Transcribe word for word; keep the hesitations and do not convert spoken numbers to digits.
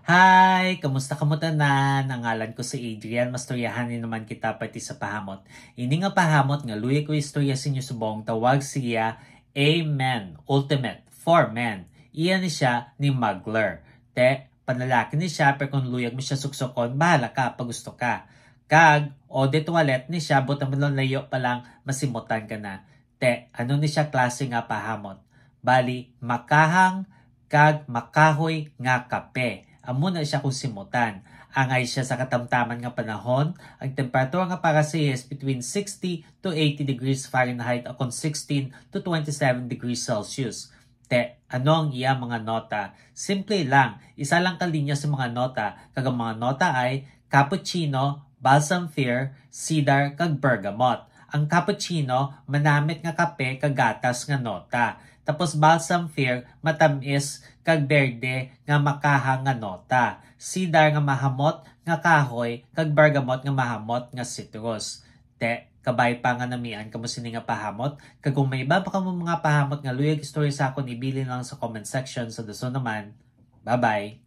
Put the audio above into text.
Hi! Kamusta kamo tanan? Ang ngalan ko si Adrian. Mastoryahan ni naman kita parte sa pahamot. Ini nga pahamot nga luyag ko istorya sa inyo subong, tawag siya Amen Ultimate for Men. Iya ni siya ni Mugler. Te, panlalaki ni siya, pero kung luyag mo siya suksokon, bahala ka pag gusto ka. Kag eau de toilette ni siya, buot silingon layo pa lang, masimutan ka na. Te, ano ni siya klase nga pahamot? Bali, makahang kag makahoy nga kape. Amo na siya kung simutan. Angay siya sa katamtaman nga panahon, ang temperatura nga para sa iya is between sixty to eighty degrees Fahrenheit o kon sixteen to twenty-seven degrees Celsius. Te, ano ang iya mga nota? Simple lang, isa lang ka linya sa mga nota, kag ang mga nota ay cappuccino, balsam fir, cedar, kag bergamot. Ang cappuccino, manamit nga kape kag gatas nga nota. Tapos balsam fir, matamis kag berde nga makahang nga nota. Cedar nga mahamot nga kahoy, kag bergamot nga mahamot nga citrus. Te, kabay pa nga namian kamo sini nga pahamot, kag kung may iba pa kamo mga pahamot nga luyag istorya sa akon, ibilin lang sa comment section. Sa dason naman, bye-bye!